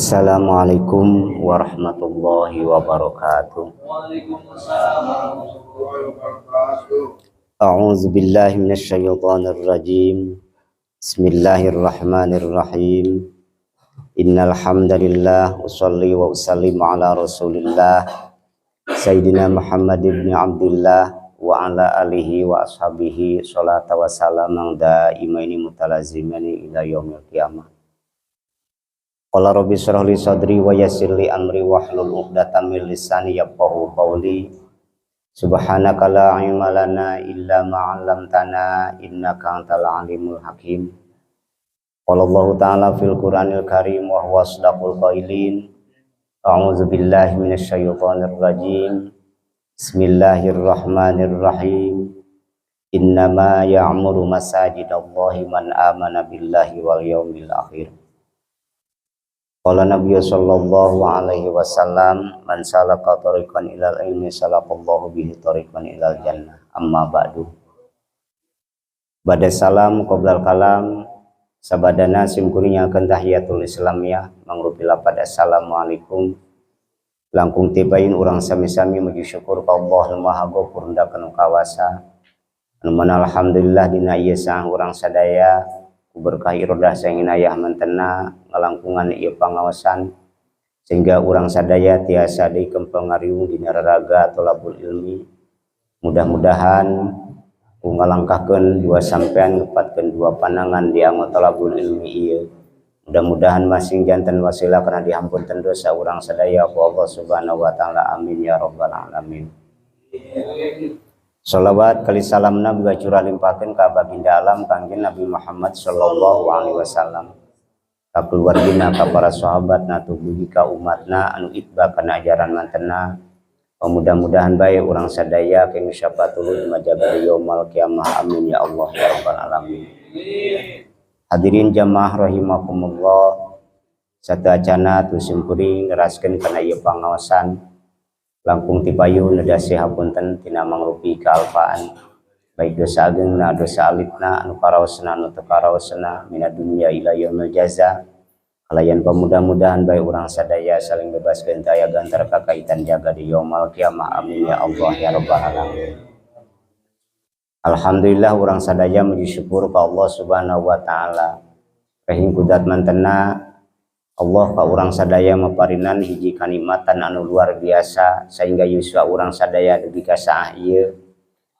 Assalamualaikum warahmatullahi wabarakatuh. Waalaikumsalam warahmatullahi wabarakatuh. A'udzu billahi minasyaitonir rajim. Bismillahirrahmanirrahim. Innal hamdalillah usolli wa usallimu ala Rasulillah Sayyidina Muhammad ibn Abdullah wa ala alihi wa ashabihi salata wa salaman daimaini mutalazimani ila yaumil qiyamah. Qala rabbi shrah li sadri wa yassir li amri wahlul 'uqdatam min lisani yafqahu qawli. Subhanaka la ilma lana illa ma 'allamtana innaka antal alimul hakim. Qala Allahu ta'ala fil Qur'anil Karim wa huwa asdaqul qailin. A'udzu billahi minasyaitonir rajim. Bismillahirrahmanirrahim. Innama ya'muru masajidallahi man amana billahi wal yaumil akhir. Qala Nabi sallallahu alaihi wasallam, man salaka tariqan ilal ilmi salakallahu bihi tariqan ilal jannah. Amma ba'du. Bada salam qoblal kalam, sabadana simkuring akan tahiyatul islamiyah mangrupi lapad assalamualaikum. Langkung tibain urang sami-sami muji syukur ka Allah nu Maha Ghafur kanu kawasa. Anu mana alhamdulillah dina ieu saah urang sadaya ku berkah irodah sang inayah mantena ngalangkungan ieu pangaosan sehingga urang sadaya tiasa deui kempel ngariung dina raraga tolabul ilmi. Mudah-mudahan ku ngalangkahkeun dua sampean, ngepatkeun dua panangan di anggota tolabul ilmi ieu. Mudah-mudahan masing janten wasilah kana dihampunten dosa urang sadaya ku Allah Subhanahu wa taala. Amin ya rabbal alamin. Salawat kali salamna boga curah limpahkeun ka baginda alam Kangjeng Nabi Muhammad sallallahu alaihi wasallam, ka keluargina, ka para sahabatna, dugi ka umatna anu itba kana ajaran mantena. Mudah-mudahan bae urang sadaya keng syafaatul majabar yaumal kiamah. Amin ya Allah ya rabbal alamin. Hadirin jamaah rahimakumullah, sateuacana tu simkuring neraskeun kana ieu pangaosan, langkung tipayun nedasi hapunten tina mangrupi kaalpaan, baik dosa agengna, dosa alitna, anu karaosna, anu teu karaosna, minad dunya ila yaumil jaza. Kalayan pamudah-mudahan bae urang sadaya saling bebaskeun taya gantar kakaitan jaga di yaumal kiamah. Amin ya Allah ya rabbal alamin. Alhamdulillah, urang sadaya muji syukur ka Allah Subhanahu wa taala. Rahim kudat mantena Allah ka urang sadaya maparinan hiji kanikmatan anu luar biasa sehingga yuswa urang sadaya dugi ka saah ieu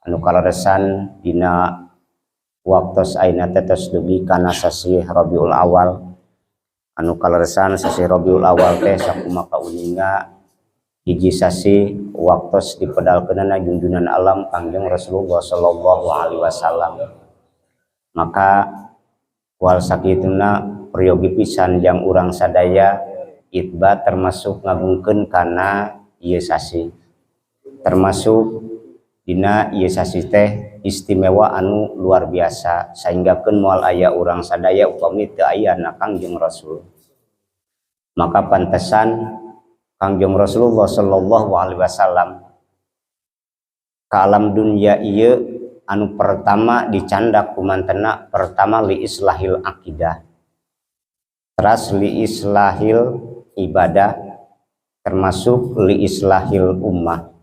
anu kaleresan dina waktos ayeuna teh tos dugi kana sasih Rabiul Awal. Anu kaleresan sasih Rabiul Awal teh sakumaha kauninga hiji sasih waktos dipedalkeunana junjunan alam Kangjeng Rasulullah sallallahu alaihi wasallam. Maka wal sakituna peryogi pisan jang urang sadaya itba termasuk ngagungkeun kana ieu sasih, termasuk dina ieu sasih teh istimewa anu luar biasa sehinggakeun moal aya urang sadaya upami teu aya na Kangjeng Rasul. Maka pantesan Kangjeng Rasulullah sallallahu alaihi wasallam ka alam dunia ieu anu pertama dicandak ku mantena, pertama li islahil akidah, teras li islahil ibadah, termasuk li islahil ummah.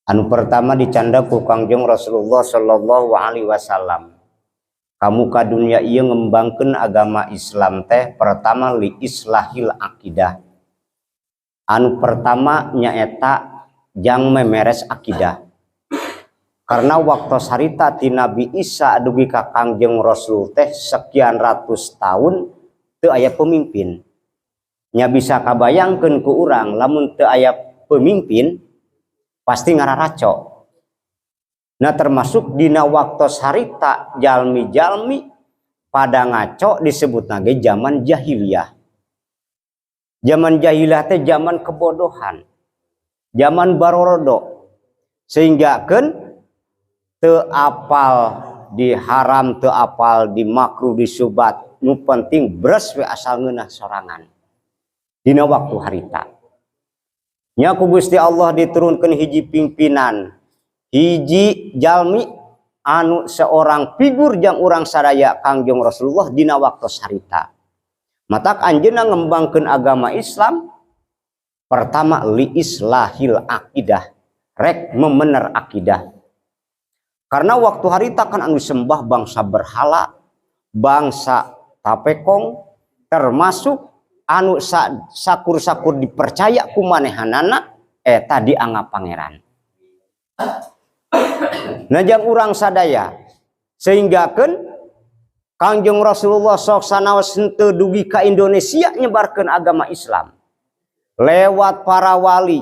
Anu pertama dicandak ku Kangjeng Rasulullah sallallahu alaihi wasallam ka muka dunia ieu ngembangkeun agama Islam teh pertama li islahil akidah. Anu pertama nyaeta jang memeres akidah, karena waktu harita ti Nabi Isa dugi ka Kangjeng Rasul teh sekian ratus tahun teu aya pemimpin. Nya bisa kabayangkeun ku urang, lamun teu aya pemimpin pasti ngararaco. Nah, termasuk dina waktu harita jalmi-jalmi pada ngaco, disebut nage zaman jahiliyah. Zaman jahiliyah teh zaman kebodohan, zaman barorodo, sehingga kan teu apal di haram, teu apal di makruh, di subat, nu penting beres we asal ngeunah sorangan dina waktu harita. Nya ku Gusti Allah diturunkan hiji pimpinan, hiji jalmi anu seorang figur jang urang sadaya, Kangjeng Rasulullah dina waktu harita. Matak anjeunna ngembangkeun agama Islam pertama li islahil akidah, rek memener akidah. Karena waktu harita kan anu sembah bangsa berhala, bangsa tapekong, termasuk anu sakur-sakur dipercaya ku manehanana eta dianggap pangeran. Nah, jang urang sadaya sehingga kan Kangjeng Rasulullah sok sanaos henteu dugi ka Indonesia nyebarkeun agama Islam lewat para wali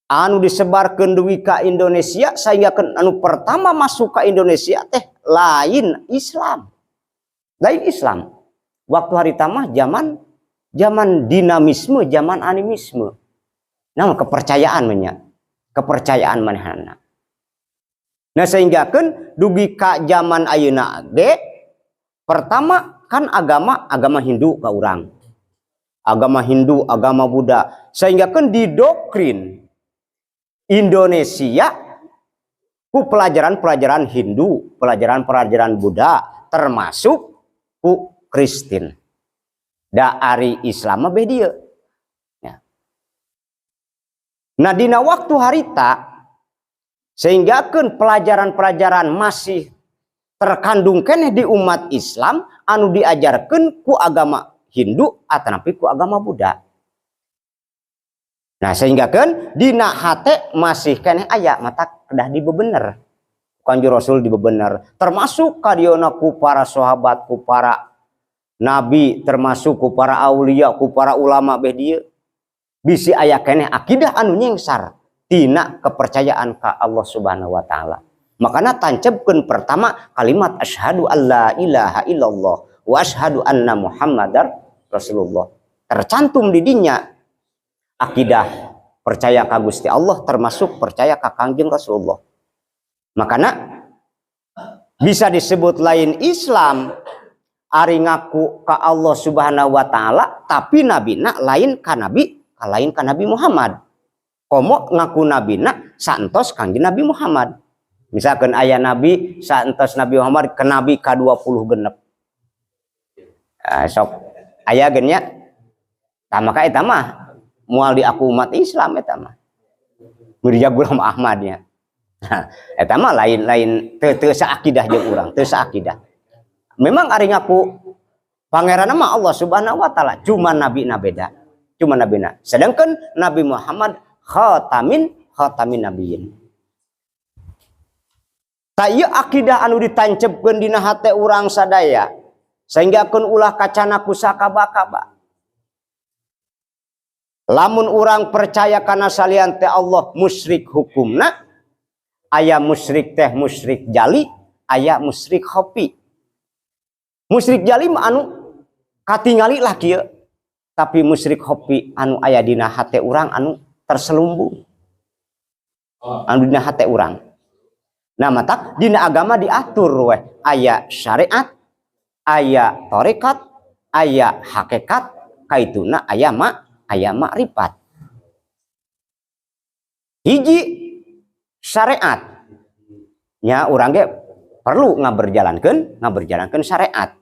anu disebarkan dugi ka Indonesia, sehingga kan anu pertama masuk ke Indonesia teh lain Islam, lain Islam. Waktu harita mah zaman zaman dinamisme, zaman animisme, nah, kepercayaan nya, kepercayaan manehna. Nah, sehingga kan dugi ka zaman ayeuna ge pertama kan agama agama Hindu ka urang, agama Hindu, agama Buddha, sehingga kan didoktrin Indonesia ku pelajaran-pelajaran Hindu, pelajaran-pelajaran Buddha, termasuk ku Kristen. Da ari Islam mah beh. Ya. Nah, dina waktu harita sehingga kan pelajaran-pelajaran masih terkandung keneh di umat Islam anu diajarkan ku agama Hindu atanapi ku agama Buddha. Nah, sehingga kan dina hate masih keneh aya, matak kedah dibebener. Kanjeng Rasul dibebener, termasuk kadiona ku para sahabat, ku para nabi, termasuk ku para aulia, ku para ulama beh dieu. Bisi aya keneh akidah anu nyengsar tina kepercayaan ka Allah Subhanahu wa Taala. Makanya tancapkeun pertama kalimat asyhadu alla ilaha illallah wa asyhadu anna Muhammadar Rasulullah. Tercantum di dinya akidah percaya ka Gusti Allah, termasuk percaya ka Kangjeng Rasulullah. Makanya bisa disebut lain Islam ari ngaku ka Allah Subhanahu wa Taala, tapi nabina lain ka nabi, lain ka Nabi Muhammad. Komo ngaku nabina santos Kangjeng Nabi Muhammad. Misalkan aya nabi saentos Nabi Muhammad ke nabi ka-20 genep. Nah, sok aya gen nya. Tah, maka eta mah moal diaku umat Islam eta mah. Mirza Ghulam Ahmad nya. Nah, eta mah lain-lain, teu teu saakidah jeung urang, teu saakidah. Memang ari ngaku pangeran mah Allah Subhanahu wa Taala, cuma nabi na beda. Cuma nabi na. Sedangkan Nabi Muhammad khatamin khatamin nabiyyin. Tah, ieu akidah anu ditancepkeun dina hate urang sadaya sehingga keun ulah kacana ku sakaba-kaba. Lamun urang percaya kana salian teh Allah, musyrik hukumna. Aya musyrik teh musyrik jali, aya musyrik khofi. Musyrik jali mah anu katingali lah kieu, tapi musyrik khofi anu aya dina hate urang, anu terselubung, anu dina hate urang. Nah, matak dina agama diatur weh, aya syariat, aya tarekat, aya hakikat, kaituna aya makrifat. Hiji syariat nya, urang ge perlu ngaberjalankeun syariat.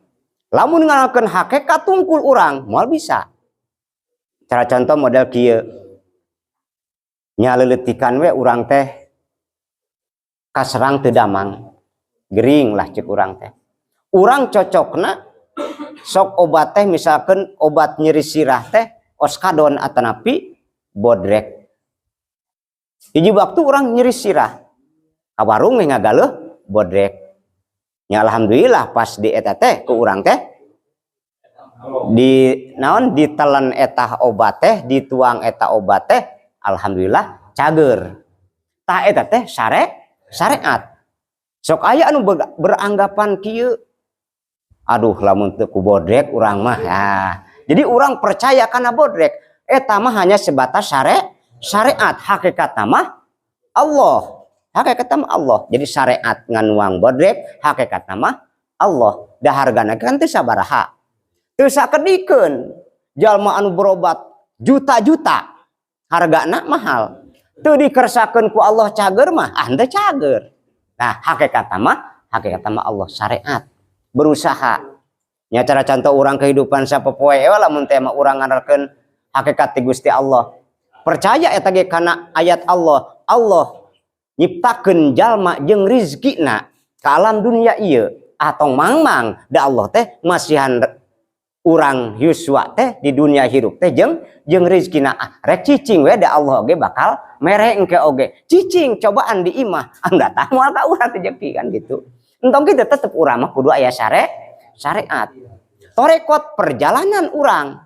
Lamun ngalakeun hakikat tungkul, urang moal bisa. Cara contoh model kieu nya, leletikan we urang teh kaserang teu damang, gering lah cek urang teh. Urang cocokna sok obat teh, misalkan obat nyeri sirah teh oskadon atanapi Bodrex. Hiji waktu urang nyeri sirah ka warung we ngagaleuh Bodrex nya, alhamdulillah pas di eta teh ku urang teh di naon, ditelan eta obat teh, dituang eta obat teh, alhamdulillah cager. Tah, eta teh syariat. Sok aya anu beranggapan kieu, aduh, lamun teu ku Bodrex urang mah ya. Jadi urang percaya kana Bodrex, eta mah hanya sebatas syariat, hakikat mah Allah, hakikat mah Allah. Jadi syariat nganuang Bodrex, hakikat mah Allah. Da hargana kan teu sabaraha, teu sakedikeun jalma anu berobat juta-juta, hargana mahal, teu dikersakeun ku Allah cager mah, ah, henteu cager. Nah, hakikat mah Allah, syariat berusaha. Nya, cara contoh urang kehidupan sapopoe we, lamun teh mah urang nganarkeun hakikat ti Gusti Allah. Percaya eta ge kana ayat Allah. Allah nyiptakeun jalma jeung rizkina ka alam dunia ieu. Atong mangmang da Allah teh masihan urang yuswa teh di dunia hirup teh jeung jeung rizkina. Ah, rek cicing we, da Allah oge bakal mere engke oge. Cicing cobaan di imah, ah, datang moal ka urang rezeki, kan gitu. Entong kita tetep urang mah kudu aya syariat. Torekot perjalanan urang.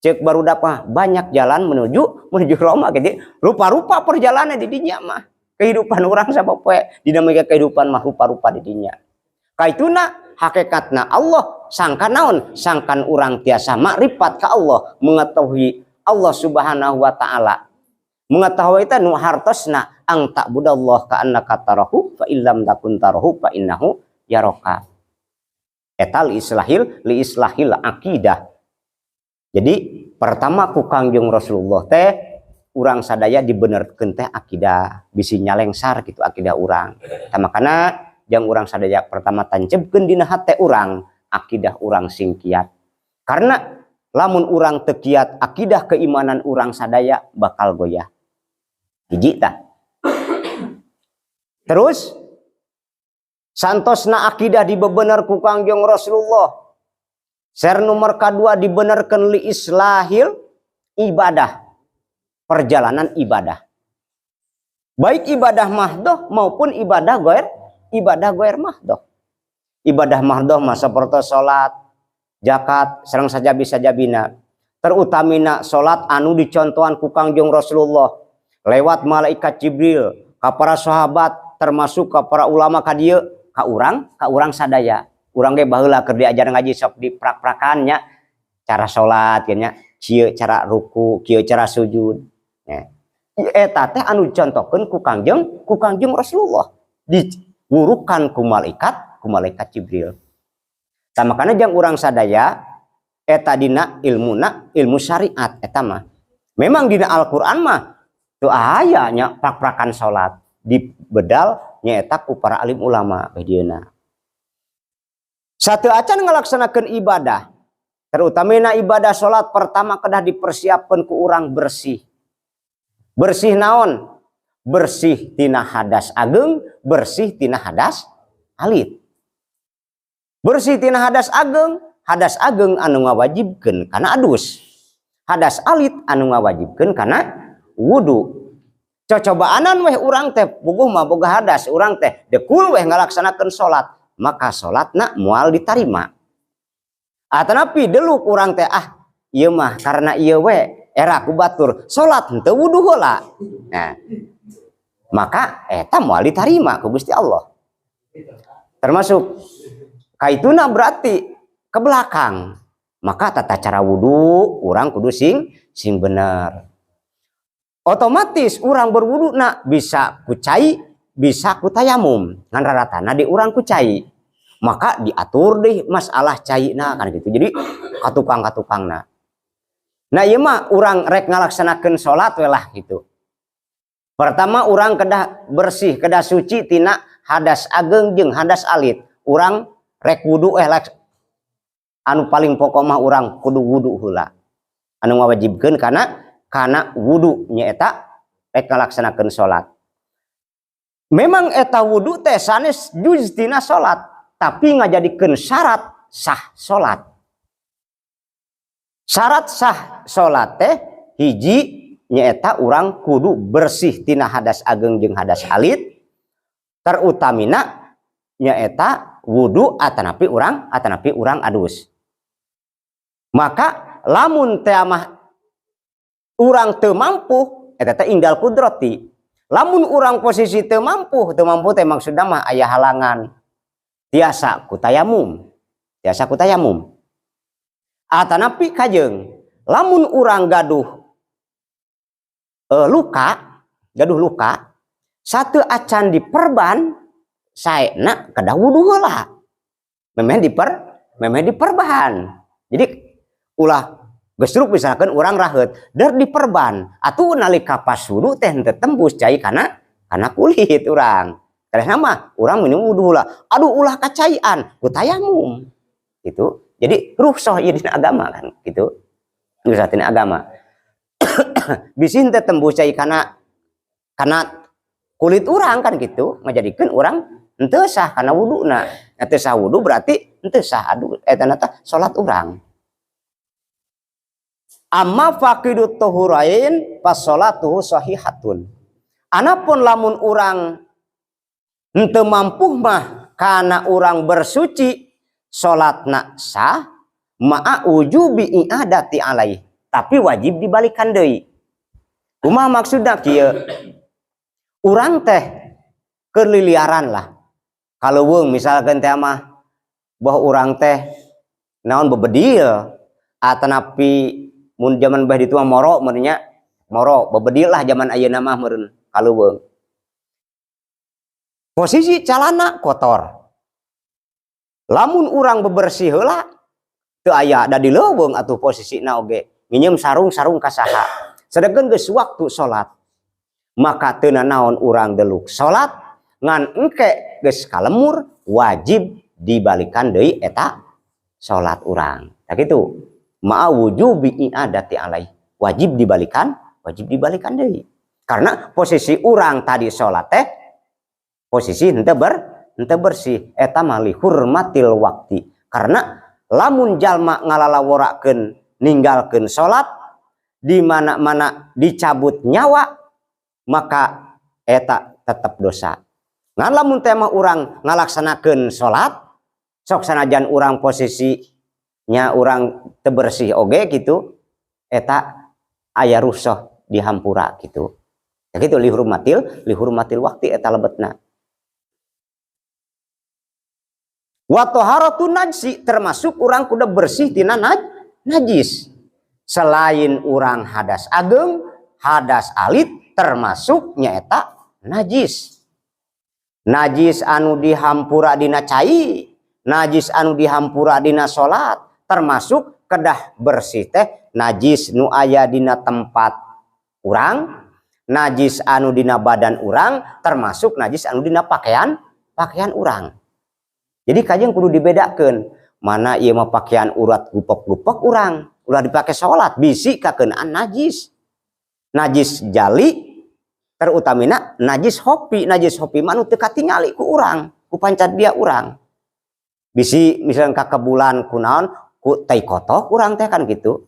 Cek baru dapat banyak jalan menuju menuju Roma gitu. Rupa-rupa perjalanan di dinya mah. Kehidupan urang sapopoe dinamika kehidupan mah rupa-rupa di dinya. Kaituna hakikatna Allah sangkan naon? Sangkan urang tiasa makrifat ka Allah, mengetahui Allah Subhanahu wa taala. Mengetahui itu nu hartosna ang ta'budallah ka'annaka tarahu fa illam takun tarahu fa innahu yaraka. Eta li islahil akidah. Jadi pertama ku Kangjeng Rasulullah teh urang sadaya dibenerkeun teh akidah, bisi nyalengsar gitu akidah urang. Tah, makana jang urang sadaya pertama tancebkeun dina hate urang akidah urang sing kiat. Karena lamun urang teu kiat akidah, keimanan urang sadaya bakal goyah. Hiji tah. Terus santosna akidah dibebener ku Kangjeng Rasulullah. Ser nomor kedua dibenerkeun li islahil ibadah. Perjalanan ibadah. Baik ibadah mahdoh maupun ibadah goer mahdoh. Ibadah mahdoh mah seperti salat, zakat, sareng sajabi-sajabina. Terutamina salat anu dicontohan ku Kangjeng Rasulullah lewat malaikat Jibril ka para sahabat, termasuk ka para ulama, ka dieu, ka urang sadaya. Urang ge baheula keur diajar ngaji sok diprak-prakan nya cara salat nya, kieu cara ruku, kieu cara sujud. Ya. Eta teh anu dicontohkeun ku Kangjeng Rasulullah diwurukan ku malaikat Jibril. Tah, makana jang urang sadaya eta dina ilmuna ilmu syariat eta mah. Memang dina Al-Qur'an mah teu aya nya prak-prakan salat, dibedal nyaeta ku para alim ulama beh dieuna. Satu acan ngalaksanakeun ibadah, terutamina ibadah salat, pertama kedah dipersiapkan ku urang bersih. Bersih naon? Bersih tina hadas ageng, bersih tina hadas alit. Bersih tina hadas ageng, hadas ageng anu ngawajibkeun kana adus. Hadas alit anu ngawajibkeun kana wudu. Cocobaanan weh urang teh puguh mah boga hadas, urang teh dekul weh ngalaksanakeun salat, maka salatna moal ditarima. Atanapi deluk urang teh, ah, ieu mah karena ieu we era ku batur salat henteu wudu heula. Nah, maka eta moal ditarima ku Gusti Allah. Termasuk kaituna berarti ke belakang. Maka tata cara wudu urang kudu sing sing bener. Otomatis urang berwudu na bisa ku cai, bisa ku tayamum. Ngan raratana di urang ku cai. Maka diatur deh masalah cai na kan gitu. Jadi katukang-katukang na. Nah, ieu mah urang rek ngalaksanakeun salat we lah gitu. Pertama urang kedah bersih, kedah suci tina hadas ageng jeung hadas alit. Urang rek wudu anu paling pokok mah urang kudu wudu heula. Anu ngawajibkeun kana wudu nyaeta rek ngalaksanakeun salat. Memang eta wudu teh sanes juz tina salat, tapi ngajadikeun syarat sah salat. Syarat sah salat teh hiji nyaeta urang kudu bersih tina hadas ageng jeung hadas alit, terutamina nyaeta wudu atanapi urang adus. Maka lamun teh mah urang teu mampu, eta teh indal kudrati. Lamun urang posisi teu mampu, teu mampu teh maksudna mah aya halangan, tiasa ku tayamum, tiasa ku tayamum. Atanapi kajeng lamun urang gaduh luka, gaduh luka satu acan diperban, saena kedah wudu heula memeh diperban. Jadi ulah gesruk, misalkan urang raheut der diperban atuh, nalika pas wudu teh henteu tembus cai kana kulit urang. Karena mah urang minum wudu heula, aduh, ulah kacaian, ku tayamum gitu. Jadi rukhsah ieu dina agama kan gitu. Rukhsah dina agama. Bisi henteu tembus cai kana kana kulit urang kan gitu, ngajadikeun urang henteu sah kana wuduna. Henteu sah wudu berarti henteu sah adu eta na teh salat urang. Amma faqidut tuhurain fasolatuhu sahihatun. Anapun lamun urang henteu mampu mah kana urang bersuci, salatna sah ma'a wujubi i'adati alaih, tapi wajib dibalikan deui. Kumaha maksudna kieu? Urang teh keliliaran lah. Kaleuweung misalkan teh mah bahwa urang teh naon bebedil atanapi mun zaman bah ditu mah moro meureun nya, moro bebedil lah zaman ayeuna mah meureun kaleuweung. Posisi calana kotor. Lamun urang bebersih heula teu aya da di leuweung atuh posisina oge. Nginjem sarung-sarung ka saha. Sedengkeun geus waktu salat. Maka teu nanaon urang deluk salat ngan engke geus kalemur wajib dibalikan deui eta salat urang. Tah kitu. Ma'a wujubi i'adati alaih. Wajib dibalikan deui. Karena posisi urang tadi salat teh posisi henteu bersih, eta mah li hurmatil waqti. Karena lamun jalma ngalalaworakeun ninggalkeun salat di mana-mana dicabut nyawa maka eta tetep dosa. Ngan lamun teh mah urang ngalaksanakeun salat sok sanajan urang posisinya urang teu bersih oge gitu, eta aya rusuh dihampura gitu. Ya gitu lihurmatil waqti eta lebetna. Wa taharatu najsi termasuk urang kudu bersih tina najis. Selain urang hadas ageng, hadas alit termasuk nyaeta najis. Najis anu dihampura dina cai, najis anu dihampura dina salat, termasuk kedah bersih teh najis nu aya dina tempat urang, najis anu dina badan urang, termasuk najis anu dina pakaian urang. Jadi kajeng kudu dibedakeun, mana ieu mah pakaian urat gupek-gupek urang, ulah dipake salat bisi kakeunaan najis. Najis jali terutamina najis hopi, najis hopi mah anu teu katingali ku urang, ku pancat dia urang. Bisi misalkan kakebulan ku naon, ku tai kotok urang teh kan gitu.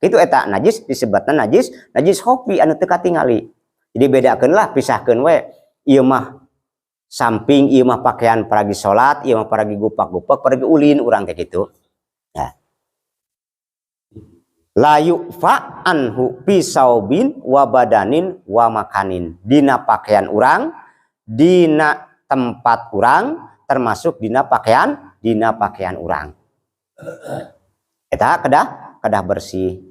Itu eta najis disebutna najis, najis hopi anu teu katingali. Jadi bedakeun lah, pisahkeun we. Ieu mah samping, ieu mah pakaian paragi salat, ieu mah paragi gupak-gupak, paragi ulin urang teh gitu. Nah. La yu'fa anhu fi saubin wa badanin wa makanin. Dina pakaian urang, dina tempat urang, termasuk dina pakaian urang. Eta kedah bersih.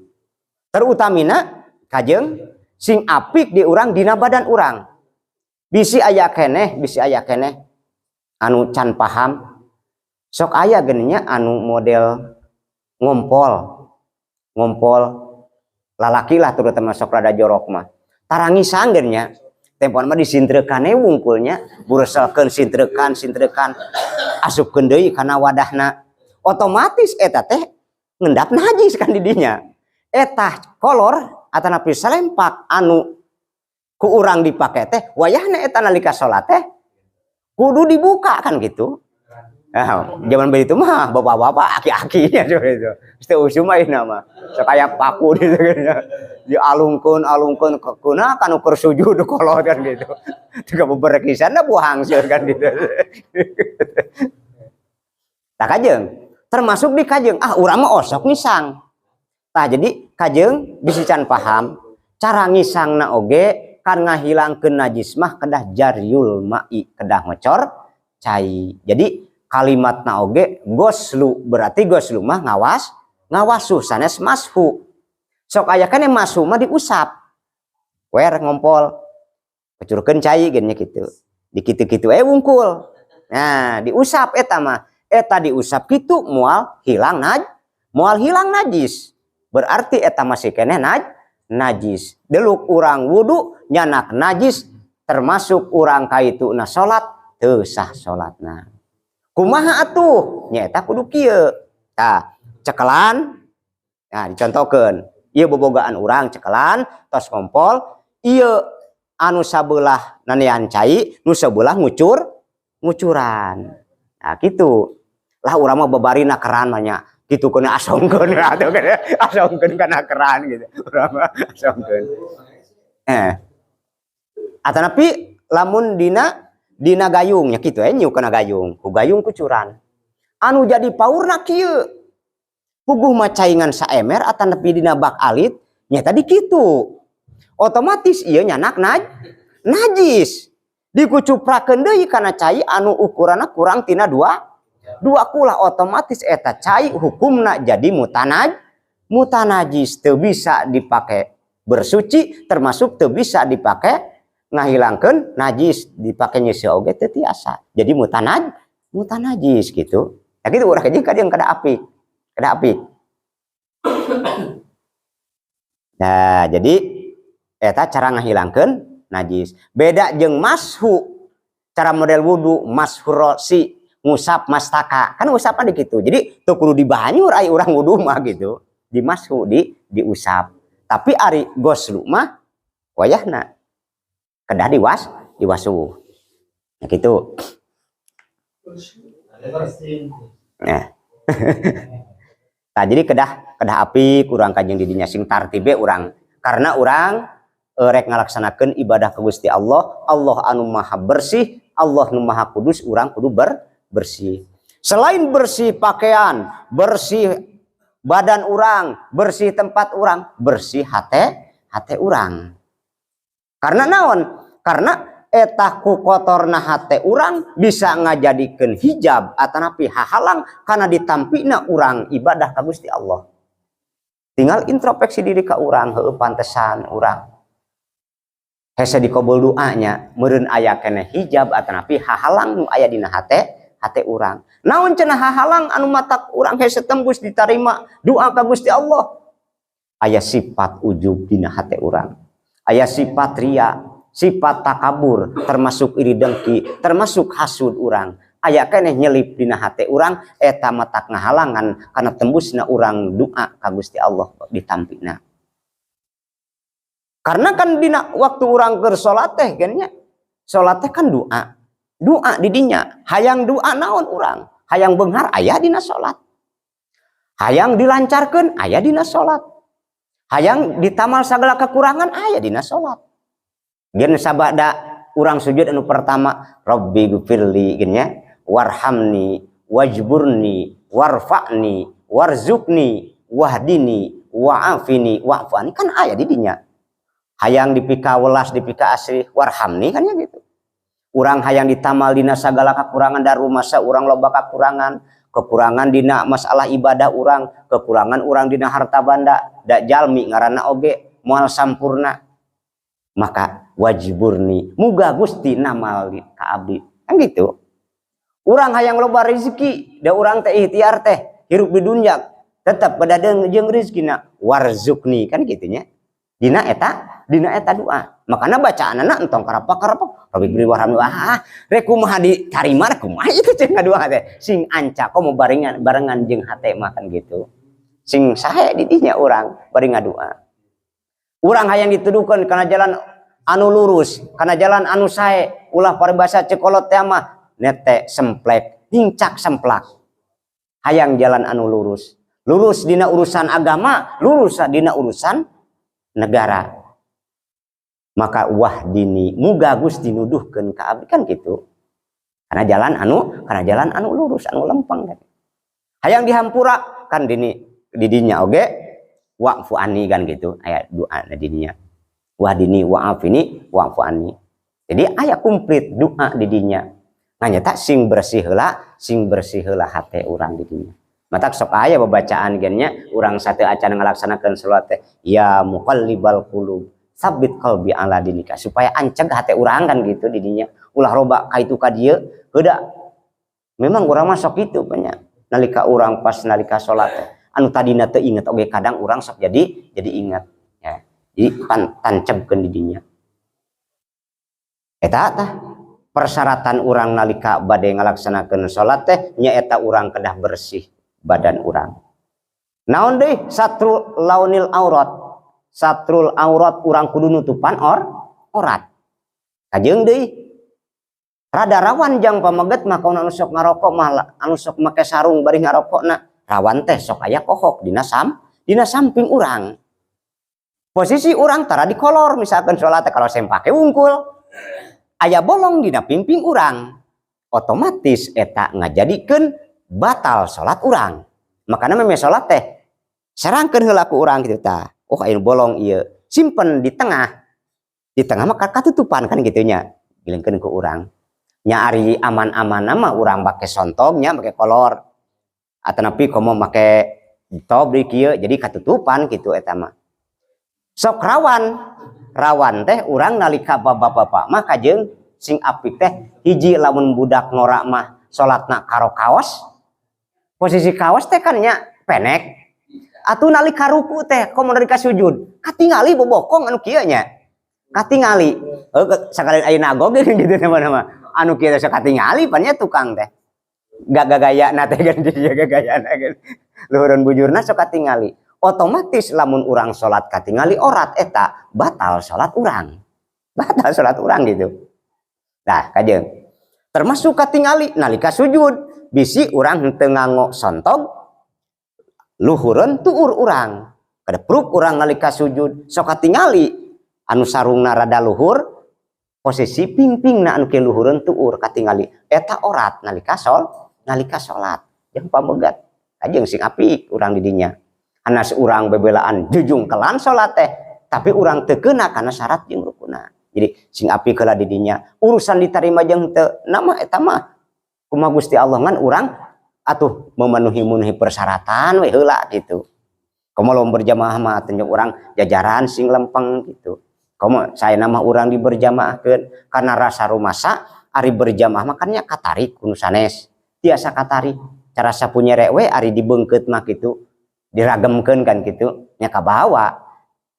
Terutamina kajeng sing apik di urang dina badan urang. Bisi aya keneh, bisi aya keneh anu can paham. Sok aya geuning anu model ngompol. Ngompol lalaki lah terutama sok rada jorok mah. Tarangisang geuning tempon mah disintreukane wungkulnya, bureselkeun sintrekan, sintrekan asupkeun deui kana wadahna. Otomatis eta teh ngendap najis kan di dinya. Eta kolor atanapi salempak anu ku urang dipake teh wayahna eta nalika salat teh kudu dibuka kan gitu. Nah, zaman begitu mah bapak-bapak aki-akinya itu. Mesti usum mah ini mah. Sok aya paku di ditu. Dialungkeun, alungkeun keuna kan ukur sujud kolot kan gitu. Tiga beberekisan da buang sieun kan gitu. Tah kajeng, termasuk di kajeng, ah urang mah osok ngisang. Tah jadi kajeng bisi can paham cara ngisangna oge kan ngahilangkeun najis mah kedah jaryul ma'i, kedah ngocor cai. Jadi kalimatna oge goslu berarti goslu mah ngawas, ngawasuh sanes mashu. Sok aya keneh mashu mah diusap. Wer ngompol. Kecurkeun cai geunnya kitu. Dikitu-kitu we wungkul. Nah, diusap eta mah. Eta diusap kitu moal hilang moal hilang najis. Berarti eta masih keneh najis. Deluk urang wudu nyanak najis termasuk urang kaitu na salat teu sah salatna. Kumaha atuh? Nyaeta kudu kieu. Tah, Cekelan. Nah, dicontohkeun. Ieu bobogaan urang cekelan, tos ngompol, ieu anu sabelah nanean cai, nu sabelah ngucuran. Nah, gitu. Lah, urang mah babarina keran mah nya. Kitu keun asongkeun atuh, asongkeun kana keran gitu. Urang mah asongkeun. Atanapi lamun dina dina gayung nya kitu nyiuk kana gayung, ku gayung kucuran. Anu jadi paurna kieu. Puguh mah cai ngan saemer atanapi dina bak alit nya tadi kitu. Otomatis ieu nyanak najis. Dikucuprakeun deui kana cai anu ukuranna kurang tina dua kulah, otomatis eta cai hukumna jadi mutanajis, teu bisa dipake bersuci, termasuk teu bisa dipake ngahilangkeun najis, dipake nyeuseuh oge teu tiasa. Jadi mutanajis gitu. Ya gitu, urang jeung kadang kada apik. Kada apik. Nah, jadi eta cara ngahilangkeun najis. Beda jeung mashu. Cara model wudu, mashu rosi, ngusap mastaka. Kan usapan di kitu. Jadi teu kudu dibanyur ai urang wudu mah gitu. Di mashu diusap. Tapi ari goslu mah wayahna kedah diwasuh. Nah, gitu. Nah. Nah, jadi kedah kedah apik urang kajeng didinya, sing tartibe urang, karena urang rek ngalaksanakeun ibadah ke Gusti Allah, Allah anu maha bersih, Allah nu maha kudus, urang kudu bersih. Selain bersih pakaian, bersih badan urang, bersih tempat urang, bersih hate urang. Karena naon? Karena eta ku kotorna hate urang bisa ngajadikeun hijab atanapi hahalang karena ditampina urang ibadah ka Gusti Allah. Tinggal introspeksi diri ka urang, heueuh, pantesan urang hese dikabul doanya, meureun aya keneh hijab atanapi hahalang nu aya dina hate urang. Naon cenah hahalang anu matak urang hese tembus ditarima doa ka Gusti Allah? Aya sifat ujub dina hate urang. Aya sifat ria, sifat takabur, termasuk iri dengki, termasuk hasud urang. Aya keneh nyelip dina hate urang, eta matak ngahalangan kana tembusna urang doa ka Gusti Allah ditampina. Karena kan dina waktu urang keur salat teh kan nya, salat teh kan doa. Doa di dinya, hayang doa naon urang? Hayang beunghar aya dina salat. Hayang dilancarkeun aya dina salat. Hayang ditamal segala kekurangan aya dina salat. Gen sabada urang sujud anu pertama, Rabbi gfirli gen nya, warhamni, wajburni, warfa'ni, warzuqni, wahdini, wa'afini, wa'fani, kan aya di dinya. Hayang dipika welas, dipika asih, warhamni kan ya gitu. Urang hayang ditamal dina sagala kekurangan, daru masa urang loba kekurangan, kekurangan dina masalah ibadah urang, kekurangan urang dina harta banda, da jalmi ngaranna oge moal sampurna. Maka wajburni, muga Gusti namal ka abdi. Kan gitu. Urang hayang loba rezeki, da urang teh ikhtiar teh hirup di dunia tetap pada jeung rezekina, warzukni kan gitu nya. Dina eta doa. Makanya bacaanana entong karapak-karapak, Rabbi gfirli warhamni, ah rek kumaha ditarima, rek kumaha itu cenah doa teh. Sing anca komo barengan barengan jeung hate mah kan gitu. Sing sae di dinya urang bari ngadoa. Urang hayang dituduhkeun kana jalan anu lurus, kana jalan anu sae, ulah paribasa ceuk kolot teh mah nete semplek, nincak semplak. Hayang jalan anu lurus. Lurus dina urusan agama, lurus dina urusan negara. Maka wahdini, muga Gusti nuduhkeun ka abdi kan gitu. Karena jalan anu lurus, anu lempeng kan. Hayang dihampura kan dini didinya oge wa'fu anni kan gitu, aya doa na didinya. Wahdini wa'afini wa'fu anni. Jadi aya komplit doa didinya. Nah, nyata sing bersih heula, sing bersih heula hate urang didinya. Matak sok aya babacaan gen nya, urang sate acan ngalaksanakeun salat teh, ya muqallibal qulub tsabbit qalbi ala dinika, supaya anceg hate urang kan gitu didinya, ulah loba ka itu ka dieu. Heuda memang urang mah sok kitu banyak nalika urang pas nalika salat teh, anu tadina teu inget oge kadang urang sok jadi ingat ya. Jadi tancebkeun didinya eta tah persyaratan urang nalika bade ngalaksanakeun salat teh, nyaeta urang kedah bersih badan urang. Naon deui? Satru launil aurat. Satrul aurat, urang kudu nutupan orat. Kajeng deui, rada rawan jang pameget mah kauna anu sok ngarokok mah, anu sok make sarung bari ngarokokna, rawan teh sok aya kohok dina samping urang. Posisi urang tara dikolor, misalkan sholat teh kalau sempake wungkul, aya bolong dina pimping urang, otomatis eta ngajadikeun batal sholat urang. Makanya memang sholat teh serangkeun heula ku urang gitu tah. Oh, aya bolong ieu, simpen di tengah. Di tengah mah katutupan kan gitu nya. Gilingkeun ku urang nya. Ari aman-aman mah urang make sontongnya, make kolor atanapi komo make top di kieu, jadi katutupan gitu. Eta mah sok rawan. Rawan teh urang nalika bapak-bapak mah kajeng sing apik teh hiji, lamun budak ngora mah salatna karo kaos. Posisi kaos teh kan nya pendek atuh. Nalika ruku teh, komo nalika sujud, katingali bobokong anu kieu nya, katingali. Oh, sakalian aya nagog gitu nama-nama anu kieu teh sok katingali pan nya. Tukang teh gak gagaya na teh kan, jadi gagaya na kan luhureun bujurna sok katingali. Otomatis lamun urang salat katingali orat, eta batal salat urang, batal salat urang gitu. Nah, kajeng termasuk katingali nalika sujud, bisi urang henteu nganggo sontog, luhureun tuur urang, kadepruk urang nalika sujud, sok katingali anu sarungna rada luhur, posisi pingpingna anu ke luhureun tuur katingali, eta orat nalika salat jeung pamegat. Kajeng sing apik urang di dinya. Anas urang bebelaan jujungkelan salat teh, tapi urang teu keuna kana syarat jeung rukuna. Jadi sing apik heula di dinya. Urusan diterima jeung teu nama eta mah kumaha Gusti Allah, ngan urang atuh memenuhi persyaratan we heula gitu. Komo lamun berjamaah mah tunjuk urang jajaran sing lempeng gitu. Komo saya nama urang diberjamaahkeun karena rasa rumasa. Ari berjamaah makannya katarik ku nu sanes, tiasa katarik cara sapu nyerek we. Ari dibeungkeut mah gitu, diragemkeun kan gitu nya, kabawa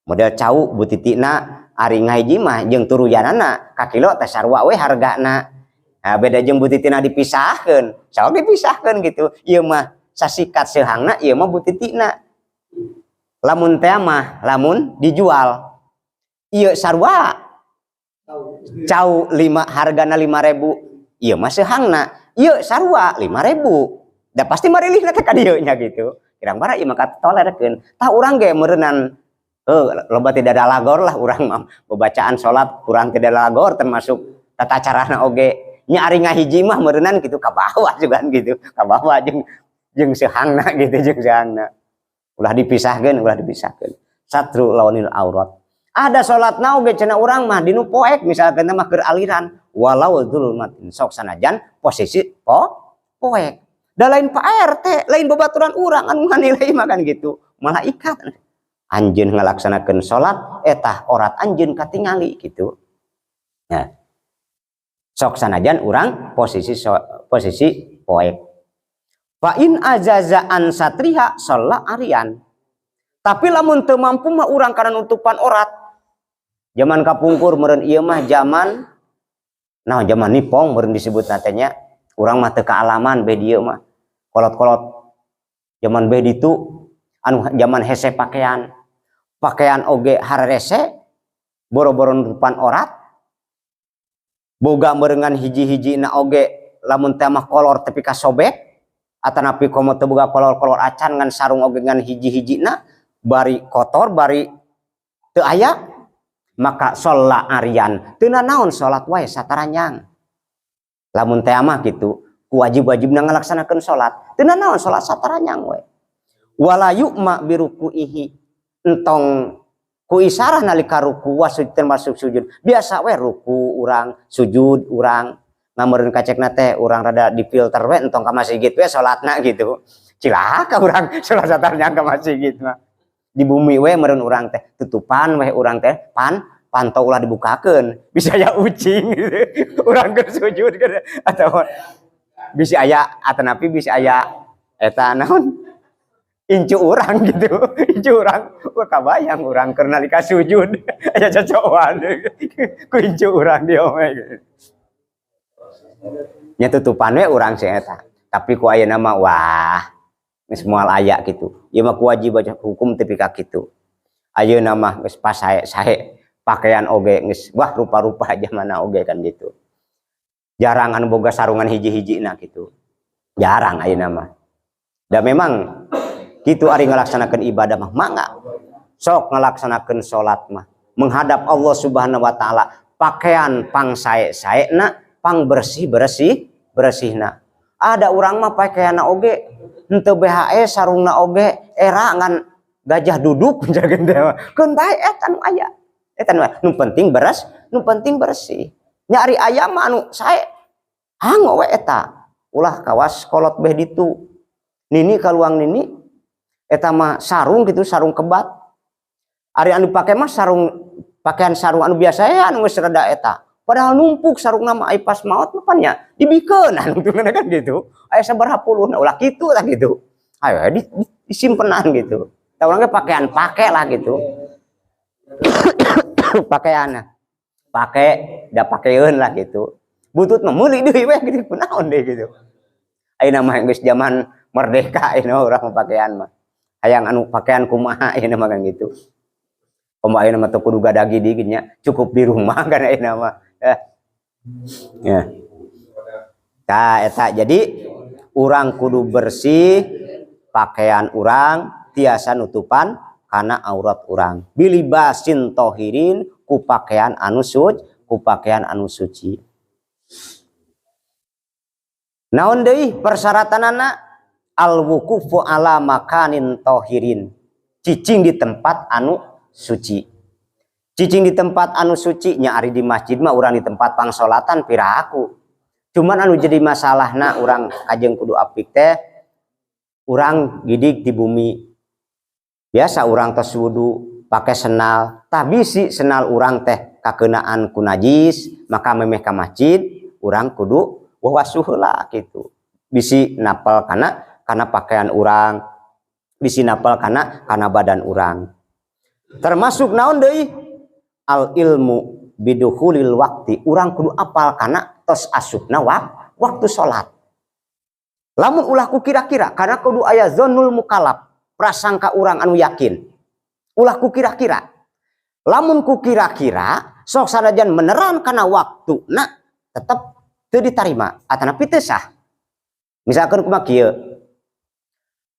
model cau butitina. Ari ngahiji mah jeung turuyanana kakilo teh sarua we hargana. Nah, beda jeung butitina dipisahkeun, sok dipisahkeun gitu. Ieu mah sasikat seuhangna, ieu mah butitina. Lamun teh mah lamun dijual ieu sarua cau lima, hargana 5.000, ieu mah seuhangna, ieu sarua 5.000, da pasti marilihna teh ka dieu nya gitu. Kirang bara ieu mah katolerkeun. Tah, urang ge meureunnan loba tidak ada lagor lah urang mah. Bacaan salat kurang tidak lagor, termasuk tata carana oge nya. Ari ngahiji mah meureunnan gitu, ka bawah juga gitu, ka bawah jeung jeung seuhangna gitu, jeung seuhangna. Ulah dipisahkeun, ulah dipisahkeun. Satru launil aurat. Ada salatna oge cenah urang mah dinu poek, misalkan mah keur aliran, walau dzulmatin, sok sanajan posisi poek. Da lain Pak RT, lain babaturan urang anu nganilai mah kan gitu. Malaikat. Anjeun ngalaksanakeun salat eta orat anjeun katingali gitu. Nah, sok sanajan urang posisi poek. Fa in ajaza an satriha sholla arian. Tapi lamun teu mampu mah urang kana nutupan orat. Zaman kapungkur meureun ieu mah zaman, nah, zaman nipong meureun disebut nya. Urang mah teu kaalaman be dieu mah. Kolot-kolot zaman be ditu anu zaman hese pakaian. Pakaian oge hararese, boro-boro nutupan orat. Boga meureungan hiji-hiji na oge lamun teh mah kolor tepi ka sobek, atanapi komo teu boga kolor-kolor acan, ngan sarung oge ngan hiji-hijina, bari kotor bari teu aya, maka sholla arian, teu nanaon salat wae sataranjang. Lamun teh mah gitu, ku wajib-wajibna ngalaksanakeun salat, teu nanaon salat sataranjang we. Wala yu'ma birukuihi, entong ku isarah nalika ruku wa sujud, termasuk sujud. Biasa we ruku urang, sujud urang, ngameureun kacekna teh urang rada difilter we, entong ka masjid we salatna gitu. Cilaka urang salat sataranjang ka masjid mah. Di bumi we meureun urang teh, tutupan we urang teh, pan pantau ulah dibukakeun, bisa aya ucing gitu. Urang keur sujud kan atau bisa aya, atanapi bisa aya eta naon, incu urang gitu, incu urang. Wah, kabayang urang keur nalika sujud aya cocokan ku incu urang di ome gitu. Nya tutupan we urang sih eta. Tapi ku ayeuna mah wah. Geus moal aya gitu. Ieu mah kewajiban hukum tepi ka kitu. Ayeuna mah geus pas sae-sae, pakaian oge geus wah rupa-rupa mana oge kan gitu. Jarang anu boga sarungan hiji-hijina gitu. Jarang ayeuna mah. Dan memang gitu, ari ngalaksanakeun ibadah mah mangga. Sok ngalaksanakeun salat mah menghadap Allah Subhanahu wa Taala, pakaian pang sae-saena, pang bersih-bersih bersihna. Ada urang mah pakaianna oge henteu BHS, sarungna oge era ngan gajah duduk keun bae. Eta nu aya, eta nu penting beres, nu penting bersih. Nya ari aya mah anu sae anggo we eta, ulah kawas kolot beh ditu. Nini kaluang nini eta mah sarung gitu, sarung kebat. Ari anu pake mah sarung, pakaian sarung anu biasa ya, anu geus reda eta. Padahal numpuk sarung nama, ai pas maot mah pan nya dibikeun anu kan gitu. Aya sabaraha puluh. Nah, ulah kitu lah gitu. Ayo di, disimpenan gitu. Tah, urang pakaian pake lah gitu. Pakaian pake da pakeun lah gitu. Butut mah meuli deui we gitu, kunaon deui gitu. Ayeuna mah geus zaman merdeka ayeuna urang pakaian mah. Hayang anu pakaian kumaha ayeuna mah kan gitu. Komo ayeuna mah teu kudu gadag-gidig nya, cukup di rumah kan ayeuna mah. Eh. Ya. Tah, eta jadi urang kudu bersih pakaian urang, tiasa nutupan kana aurat urang. Bilibasin tohirin, ku pakaian anu suci, ku pakaian anu suci. Naon deui persyaratanana? Al wuqufu ala makanin tohirin. Cicing di tempat anu suci. Cicing di tempat anu suci nya, ari di masjid mah urang di tempat pangsolatan piraku. Cuman anu jadi masalahna urang kajeng kudu apik teh urang gidig di bumi. Biasa urang tos wudu pakai senal, tah bisi senal urang teh kakenaan ku najis, maka memeh ka masjid urang kudu wawasuh heula gitu. Bisi napel kana pakaian urang, bisi napel kana badan urang. Termasuk naon deui? Al ilmu bidukhulil waktu, urang kudu apal kana tos asupna waktu salat. Lamun ulah ku kira-kira, karena kudu aya zonul mukallaf, prasangka urang anu yakin. Ulah ku kira-kira. Lamun ku kira-kira, sok sanajan meneran kana waktu, nah tetep teu ditarima atanapi teu sah. Misalkan kumaha kieu.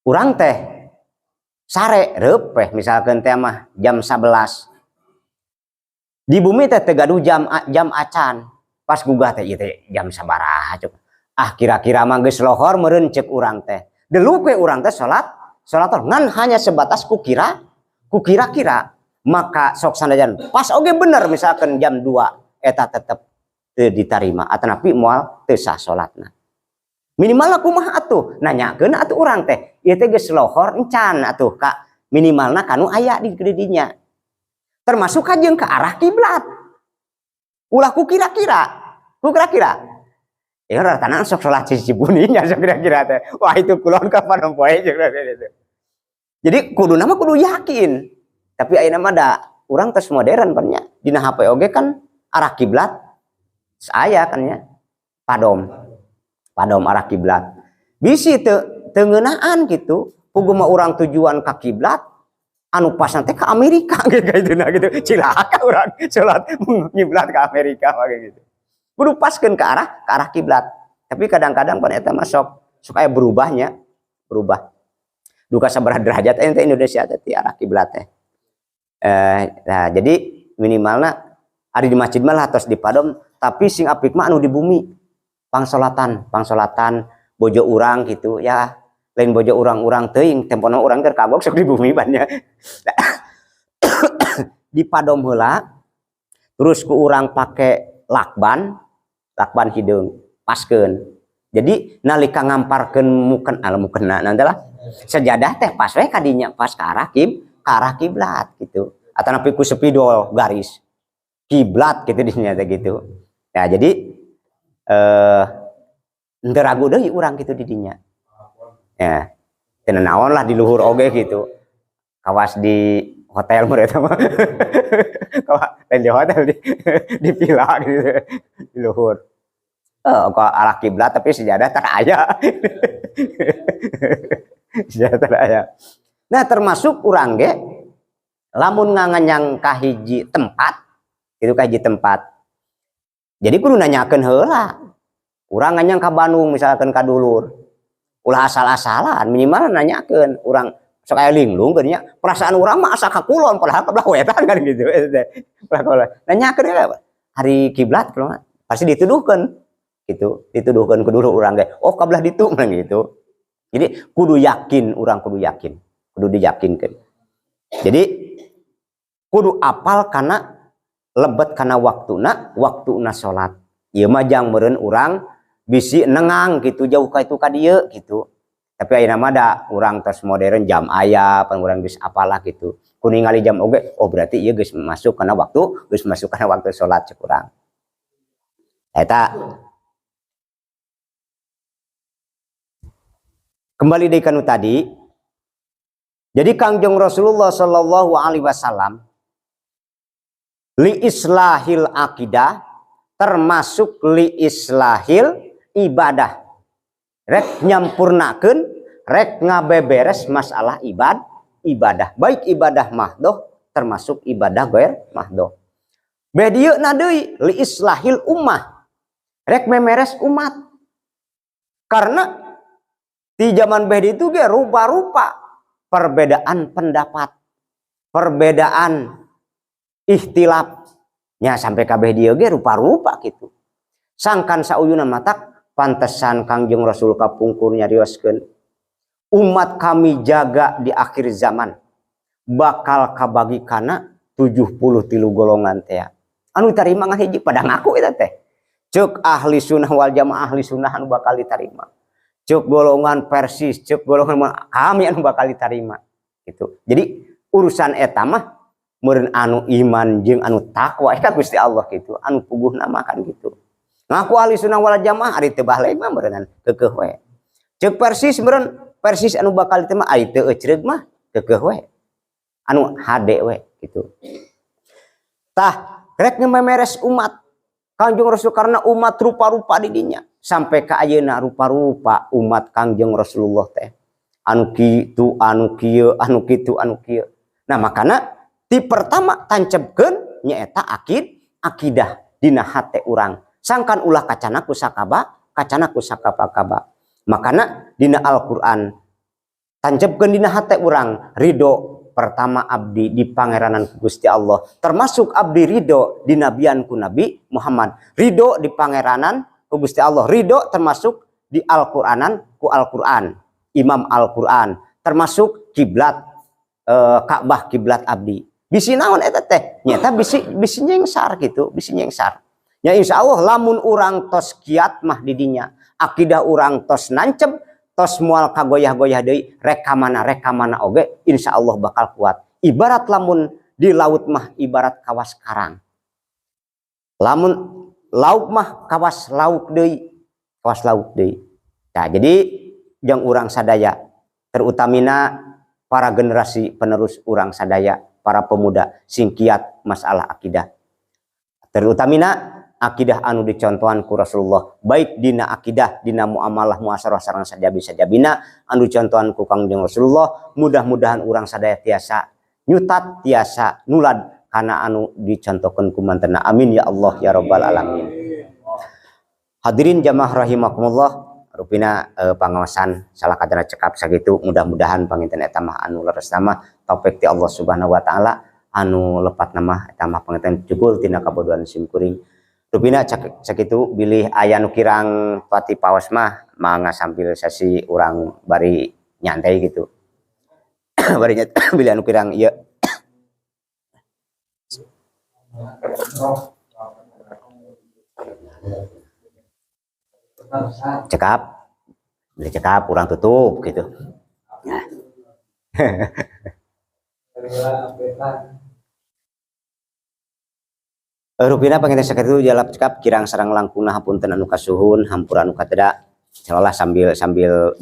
Urang teh sare reupeh misalkan teh mah jam 11. Di bumi teh teu gaduh jam, jam acan. Pas gugah teh, ieu teh jam sabaraha cuk. Ah, kira-kira mah geus lohor meureun ceuk urang teh. Deluk we urang teh salat, salat ngan hanya sebatas ku kira, ku kira-kira. Maka sok sanajan pas oge bener misalkan jam 2, eta tetep teu ditarima atanapi moal teu sah salatna. Minimal kumaha atuh? Nanyakeun atuh urang teh. Ieu teh geus lohor encan atuh ka minimalna kanu aya di dinya. Termasuk kajeng ke arah kiblat. Ulah ku kira-kira, ku kira-kira. Ya rata sok salat sisi buninya sok kira-kira teh. Wah, itu kulon kapan poe gitu. Jadi kudu nama kudu yakin. Tapi ayeuna mah da urang tos modern pan nya. Dina HP oge kan arah kiblat saya kan nya. Padom. Padom arah kiblat. Bisi teu teu ngeunaan gitu. Puguh mah urang tujuan ka kiblat anu pas nanti ke Amerika gitu gitu, nah gitu. Cilaka urang salat ngiblat ke Amerika kayak gitu. Kudu paskeun ke arah kiblat. Tapi kadang-kadang pan eta mah sok sok aya berubahnya, berubah. Duka sabaraha derajat ente Indonesia teh ti arah kiblat teh. Nah, jadi minimalna ari di masjid mah lah tos di padom, tapi sing apik mah anu di bumi. Pangsolatan, pangsolatan bojo urang gitu ya. Lain bojo urang-urang teuing, tempona urang teh kagok sok di bumi banyak. Di padom heula, terus ku urang pake lakban, lakban hideung, paskeun. Jadi nalika ngamparkeun muken ala mukena nanti lah sejadah teh pas we kadinya, pas ke arah ke arah kiblat gitu. Atau ku spidol garis kiblat gitu dinya teh gitu. Ya, jadi henteu ragu deui urang gitu di dinya. Ya, teu naon lah di luhur oge gitu. Kawas di hotel mereka mah. Kawas lain di hotel, di villa gitu di luhur. Eh, ke arah kiblat tapi sejadah tak aya. Sejahtera aya. Nah, termasuk urang ge lamun nganganyang ka hiji tempat, itu ka hiji tempat. Jadi kudu nanyakeun heula. Urang nganyang ka Bandung misalkan ka dulur. Ulah asal-asalan, minimal nanyakeun. Urang sok aya linglung geunya, perasaan urang mah asa ka kulon padahal ka belah wetan kan gitu. Belah kulon. Nanyakeun heula. Ari kiblat kumaha? Pasti dituduhkeun. Gitu, dituduhkeun ku dulur urang ge. Oh, ka belah ditu mah gitu. Jadi kudu yakin, urang kudu yakin. Kudu diyakinkeun. Jadi kudu apal kana lebet kana waktuna, waktuna salat. Ieu mah jang meureun urang bisi nengang gitu jauh ka itu ka dieu gitu. Tapi ayeuna mah da urang tos modern jam aya, pan urang geus apalah gitu. Ku ningali jam oge, oh berarti ieu geus masuk kana waktu, geus masuk kana waktu salat cek urang. Eta kembali deui kanu tadi. Jadi Kangjeng Rasulullah sallallahu alaihi wasallam li islahil akidah termasuk li islahil ibadah. Rek nyampurnakeun, rek ngabeberes masalah ibadah, baik ibadah mahdoh termasuk ibadah gair mahdoh. Beh dieu na deui li islahil ummah. Rek memeres umat. Karena di zaman beh ditu ge rupa-rupa perbedaan pendapat, perbedaan ikhtilaf. Nya sampai kabeh dieu ge rupa-rupa gitu. Sangkan sauyuna matak pantesan Kangjeng Rasul kapungkur nyarioskeun umat kami jaga di akhir zaman bakal kabagi kana 73 golongan teh. Anu diterima ngan hiji pada ngaku eta teh. Ceuk ahli sunnah wal jamaah, ahli sunnah anu bakal diterima. Ceuk golongan Persis, ceuk golongan kami anu bakal diterima gitu. Jadi urusan eta mah meureun anu iman jeung anu takwa eta Gusti Allah gitu, anu puguhna mah kan gitu. Ngaku ahli sunnah wal jamaah ari teu baleg mah meureunnan keukeuh we. Ceuk Persis meureun Persis anu bakal diterima ari teu ecreug mah keukeuh we. Anu hade we gitu. Tah rek ngememeres umat Kangjeng Rasul karena umat rupa-rupa di dinya sampai ka ayeuna rupa-rupa umat Kangjeng Rasulullah teh. Anu kitu, anu kieu, anu kitu, anu kieu. Nah makana ti pertama tancepkeun nyaeta akidah dina hate urang. Sangkan ulah kacana ku sakaba, kacana ku sakaba-kaba. Makana dina Al-Qur'an tancepkeun dina hate urang ridho pertama abdi di pangeranan ku Gusti Allah, termasuk abdi ridho di nabian ku Nabi Muhammad, ridho di pangeranan ku Gusti Allah, ridho termasuk di Al-Qur'anan ku Al-Qur'an, Imam Al-Qur'an, termasuk kiblat Ka'bah kiblat abdi. Bisi naon eta teh? Nyata bisi nyengsar gitu, bisi nyengsar. Ya insya Allah lamun urang tos kiat mah didinya, akidah urang tos nancep, tos mual kagoyah-goyah deui, rekamana oge insya Allah bakal kuat. Ibarat lamun di laut mah ibarat kawas karang. Lamun lauk mah kawas lauk deui, kawas lauk deui. Nah, jadi jang urang sadaya, terutamina para generasi penerus urang sadaya, para pemuda sing kiat masalah akidah. Terutamina akidah anu dicontohan ku Rasulullah, baik dina akidah, dina muamalah, muasarah sareng sajabi-sajabina anu dicontohan ku Kangjeng Rasulullah, mudah-mudahan urang sadaya tiasa nyutat, tiasa nulad kana anu dicontohkeun ku mantena. Amin ya Allah ya rabbal alamin. Hadirin jamaah rahimakumullah, rupina pangaosan salah kadana cekap sakitu, mudah-mudahan panginten eta mah anu leres mah taufik ti Allah Subhanahu wa taala, anu lepat nama eta mah panginten jugul tina kabodohan sim kuring. Rupina sakitu bilih aya nu kirang pati paos mah mangga sambil sesi urang bari nyantai gitu. Bari bilih anu kirang ieu. Cekap, bilih cekap urang tutup gitu. Nah. Rupina panginten sakitu jalap cekap kirang sareng langkungna hapunten anu kasuhun, hampura anu kateda. Seolah sambil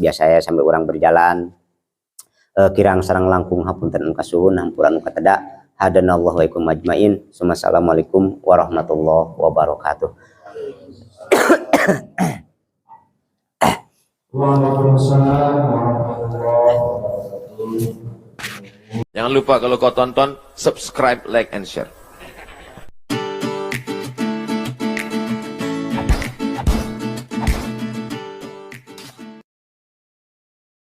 biasa ya, sambil urang berjalan. Kirang sareng langkung hapunten anu kasuhun, hampura anu kateda. Hadanallahu wa ikum ajmain. Assalamualaikum warahmatullahi wabarakatuh. Waalaikumsalam warahmatullahi wabarakatuh. Warahmatullahi wabarakatuh. Jangan lupa kalau kau tonton, subscribe, like, and share.